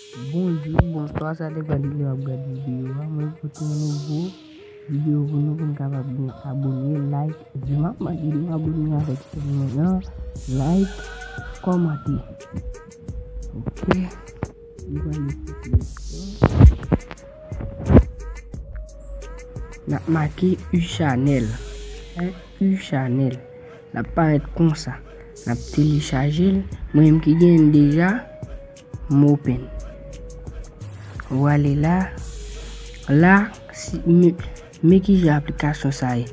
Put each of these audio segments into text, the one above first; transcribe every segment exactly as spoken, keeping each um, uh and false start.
Bonjou, bonswa, sa depann de lè w ap gade videyo a. Mwen pote yon nouvo videyo pou nou, pou n kapab gen abone, like. Epi m ap mande nou abone avèk chèn mwen an, like, kòmante. Ok. Nou pral ekri sou ekran. N ap make U Channel. U Channel. L ap parèt konsa. N ap telechaje l. Mwen menm ki genyen l deja, m open. Ou ale la. La, si, men, men kijan aplikasyon sa ye.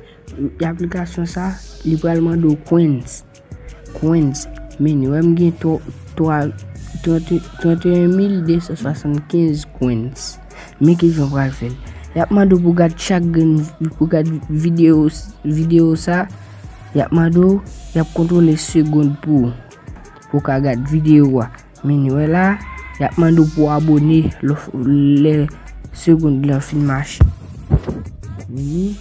Aplikasyon sa, li pral mande w coins. Coins. Men, ou wè m gen twa, twa, trant, trant e en mil de san swasannkenz coins. Men kijan w pral fè l. Y ap mande w pou w gad chak grenn, pou w gad videyo, videyo sa. Y ap mande w, y ap kontwole segonn pou ou, pou w ka gad videyo a. Men, ou wè la, y ap mande w pou w abone lè, lè segonn lan fin mache. Men,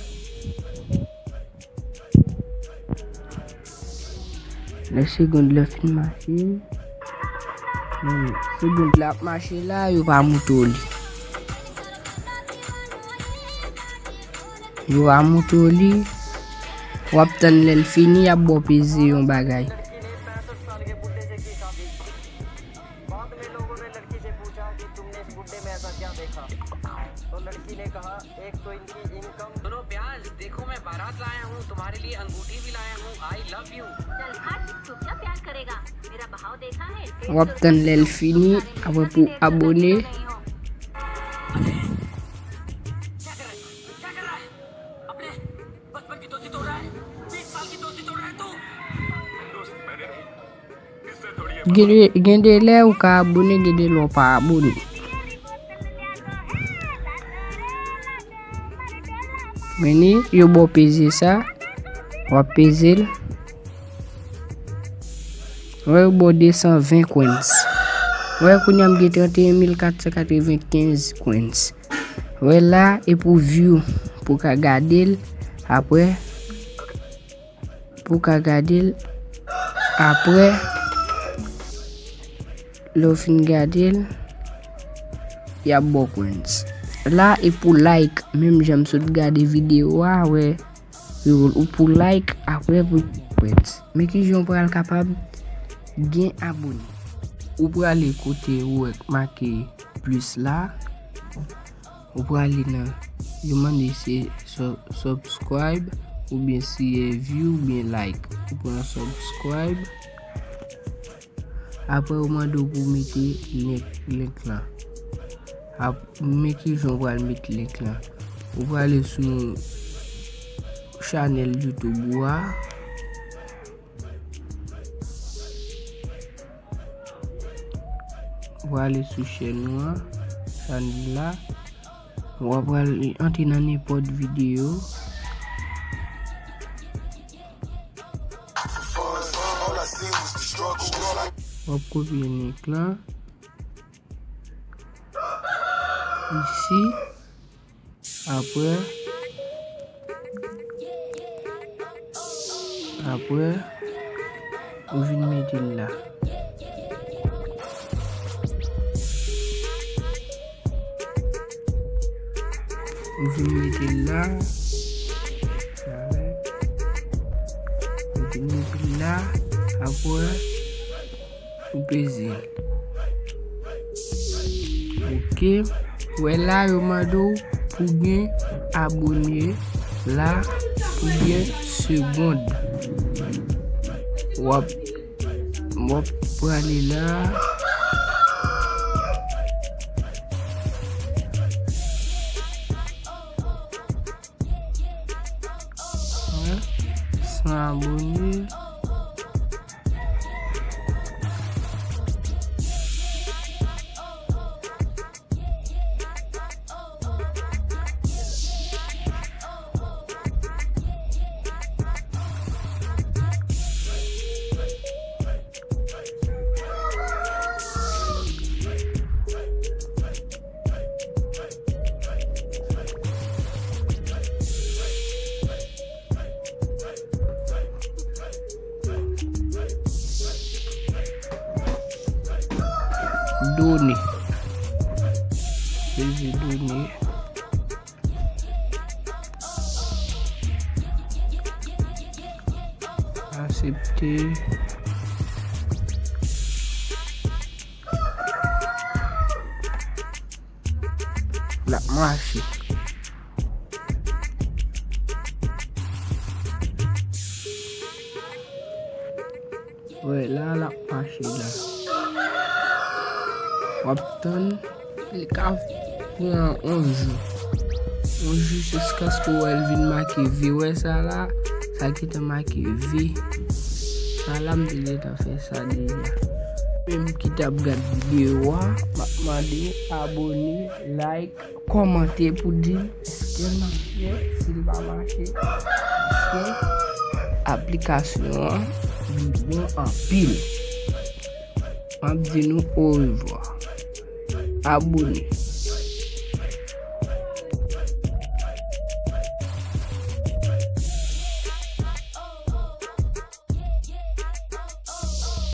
lè segonn lan fin mache, men segonn lan ap mache la, yo pa montre w li. Yo pa montre w li. W ap tann lè l fini, y ap ba w peze yon bagay. W ap tann lè l fini, apre pou w abone. Gen de, gen de lè ou ka abone, gen de lè ou pa abone. Men ni, yo ba w peze sa, w ap peze l. Wè, yo ba w de san ven coins. Wè, kounye a m gen trant e en mil kat san katrevenkenz coins. Wè la, e pou view, pou w ka gade l, apre, pou w ka gade l, apre, lè w fin gade l, y ap ba w coins. La, e pou like, menm jan m sot gade videyo a, wè, ou pou like, apre pou coins. Men kijan w pral kapab gen abone. Ou prale kote ou wè k make plis la. Ou prale nan, yo mande se su-, subscribe, oubyen si e view, oubyen like. Ou pran subscribe. Apre, yo mande w pou w mete link, link lan. Ap, men kijan w pral met link lan. Ou prale sou chanèl YouTube ou a. W ale sou chèn nou an, chanèl la. W ap pral antre nan nenpòt videyo. W ap kopye link lan. Isi. Apre, apre, ou vin mete l la. Ou vin mete l la. Ou vin mete l la. Apre, ou peze. Ok. Wè la, yo mande w pou gen abone la, pou gen segonn. W ap, w ap prale la. Wè, san abone. Done. Leve done. Aksepte. L ap mache. Wè, la, l ap mache la. W ap tann, li ka pran yon jou. Yon jou jiskaske w wè l vin make V. Wè sa la, sa gentan make V. Sa la, m te gentan fè sa deja. Menm ki t ap gad videyo a, m ap mande w abone, like, kòmante pou di l èske l mache, si l pa mache, paske aplikasyon an li bon anpil. M ap di nou orevwa. Abone.